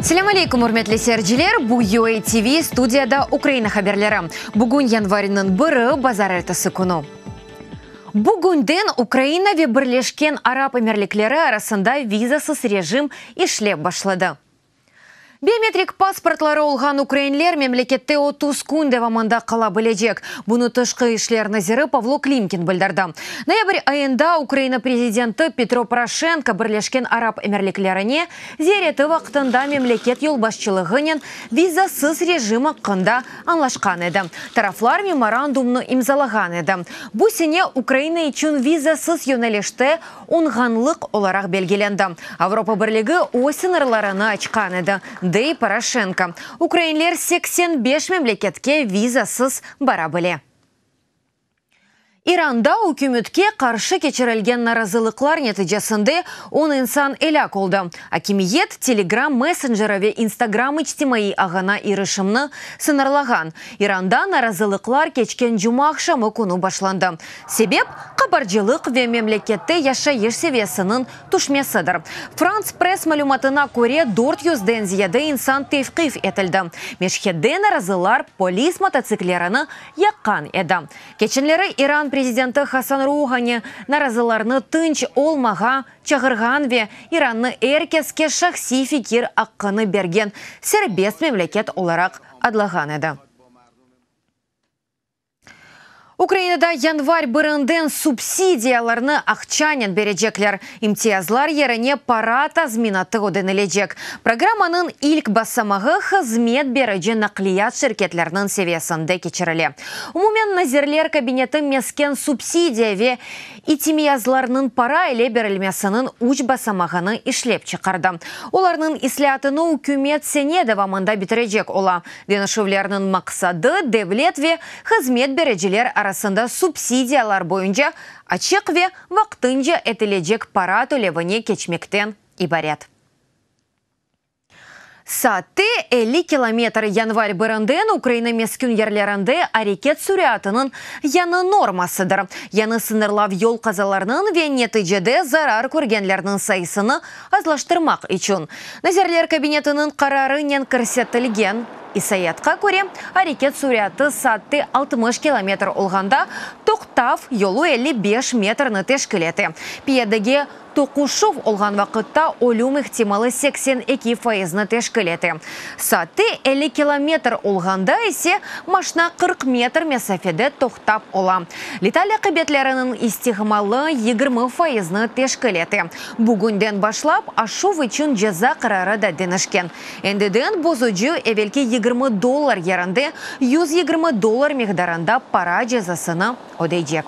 Selâm aleyküm, ürmetli seyirciler! Bu UA TV, studiyada Ukraina haberleri. Bugün yanvarniñ biri, bazarertesi künü. Bugünden Ukraina ve Birleşken Arap Emirlikleri arasında vizasız rejim işlep başladı. Biometrik pasportları olğan ukrainler memlekette 30 kün devamında qala bilecek. Bunı Tışqı işler naziri Pavlo Klimkin bildirdi. Noyabr ayında Ukraina prezidenti Petro Poroşenko Birleşken Arap Emirliklerine ziyareti vaqtında memleket yolbaşçılığınen vizasız rejim aqqında añlaşqan edi. Taraflar memorandumnı imzalağan edi. Bu sene Ukraina içün vizasız yönelişte oñğanlıq olaraq belgilendi. Avropa Birligi öz sıñırlarını açqan edi, dey Poroşenko. Ukrainler 85 memleketke vizasız bara bile. İranda ükümetke qarşı keçirilgen narazılıqlar neticesinde 10 insan elâk oldı. Akimiyet Telegram messenceri ve Instagram içtimaiy ağına irişimni sıñırlağan. İranda narazılıqlar keçken cumaaqşamı künü başlandı. Sebep, qabarcılıq ve memlekette yaşayış seviyesiniñ tüşmesidir. Frans Press malümatına köre, 400-den ziyade insan tevqif etildi. Meşhedde narazılar polis mototsikllerini yaqqan edi. Keçenleri İran prezidenti Hasan Ruhani narazılarnı tınç olmağa çağırğan ve İrannı er keske şahsiy fikir aqqını bergen serbest memleket olaraq adlağan edi. Ukrainada yanvar birinden subsidiyalarnı aqçanen berecekler. İmtiyazlar yerine para tazminatı ödenilecek. Programmanıñ ilk basamağı hızmet berici naqliyat şirketleriniñ seviyesinde keçirile. Umumen Nazirler Kabineti mesken subsidiya ve İtimiyazlarnıñ para ile berilmesiniñ üç basamağını işlep çıqardı. Olarnıñ islâatını ükümet sene devamında bitirecek ola. Deñişüvlerniñ maqsadı, devlet ve hızmet bericiler arasında subsidiyalar boyunca açıq ve vaqtınca etilecek para tölevine keçmekten ibaret. Saatte 50 kilometr Yanvar birinden Ukraina meskün yerlerinde areket süratınıñ yañı normasıdır. Yañı sıñırlav yol qazalarınıñ ve neticede zarar körgenlerniñ sayısını azlaştırmaq içün. Nazirler Kabinetiniñ qararınen kirsetilgen isaiyatqa köre, areket süratı saatte 60 kilometr olğanda, toqtav yolu 55 metrni teşkil ete. Piyadege Toquşuv olğan vaqıtta ölüm ihtimalı 82 fayıznı teşkil ete. Saatte 50 kilometr olğanda ise maşna 40 metr mesafede toqtap ola. Letal aqibetleriniñ istihmalı 20 fayıznı teşkil ete. Bugünden başlap aşuv içün ceza qararı da deñişken. Endiden bozucı evelki 20 dollar yerinde 120 dollar miqdarında para cezasını ödeycek.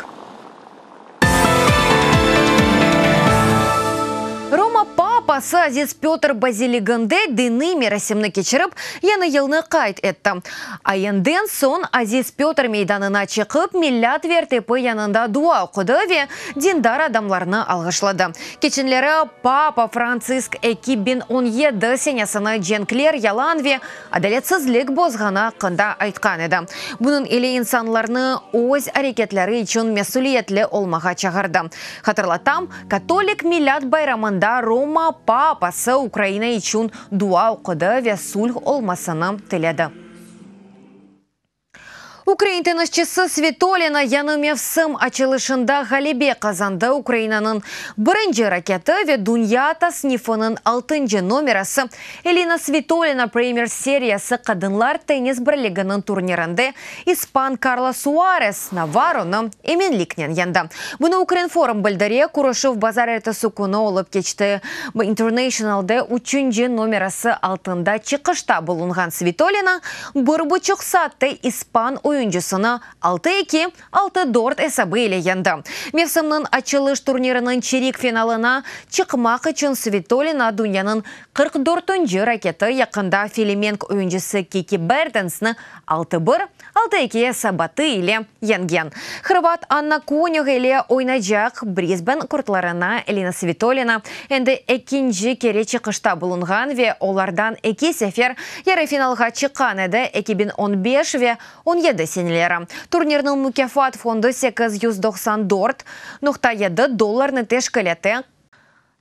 Roma papası Aziz Pötr baziliginde diniy merasimni keçirip, Yañı yılnı qayd etti. Ayenden soñ Aziz Pötr meydanına çıqıp, Milât vertepi yanında dua oqudı ve dindar adamlarnı alğışladı. Keçenleri papa Frantsisk 2017 senesini cenkler, yalan ve adaletsizlik bozğanı aqqında aytqan edi. Bunıñ ile insanlarnı öz areketleri içün mesüliyetli olmağa çağırdı. Hatırlatam, katolik Milât bayramında Roma papası Ukraina içün dua oqudı ve sulh olmasını tiledi. Ukrain tennisçisi Svitolina yañı mevsim açılışında ğalebe qazandı. Ukrainanıñ birinci raketi ve dünya tasnifiniñ altıncı nomerası Elina Svitolina Premier seriyası qadınlar tennis birliginiñ turnirinde ispan Karla Suares Navarronı eminliknen yeñdi. Bunı Ukrinform bildire. Körüşüv bazarertesi künü olıp keçti. Internationalde üçünci nomerası altında çıqışta bulunğan Svitolina bir buçuq saatte ispan oyuncısını 6-2, 6-4 esabı ile yeñdi. Mevsimniñ açılış turniriniñ çerik finalına çıqmaq içün Svitolina dünyanıñ 44-nci raketi yaqında Felemenk oyuncısı Kiki Bertensni 6-1, 6-2 esabatı ile yeñgen. Hırvat Anna Konüh ile oynaycaq Brisben kortlarına Elina Svitolina endi ekinci kere çıqışta bulunğan ve olardan eki sefer yarı finalğa çıqqan edi, 2015 ve 17 seneleri. Turnirniñ mukâfat fondu 894,7 dollarnı teşkil ete.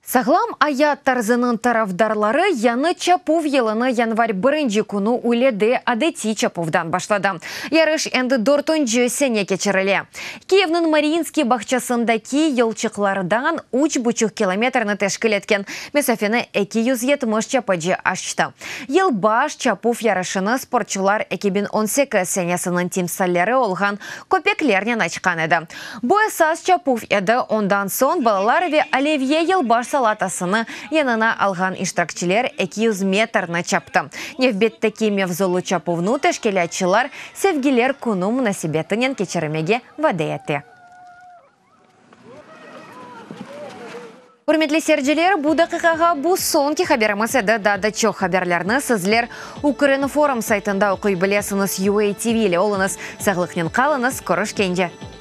Sağlam ayat tarzınıñ tarafdarları yañı çapuv yılını yanvar birinci künü üylede adetiy çapuvdan başladı. Yarış endi dörtünci sene keçirile. Kiyevniñ Mariinskiy bağçasındaki yolçıqlardan üç buçuq kilometrni teşkil etken mesafeni 270 çapıcı aştı. Yılbaş çapuv yarışını sportçular 2018 senesiniñ timsalleri olğan köpeklernen açqan edi. Bu esas çapuv edi, ondan soñ balalar ve olivye yılbaş salatasını yanına alğan iştirakçiler 200 metrni çaptı. Nevbetteki mevzulı çapuvnı teşkilâtçılar Sevgiler künü munasebetinen keçirmege vade ete. Ürmetli seyirciler, bu daqiqağa bu soñki haberimiz edi. Daa da çoq haberlerni sizler Ukrinform saytında oquy bilesiñiz. UATV ile oluñız, sağlıqnen qalıñız, körüşkence!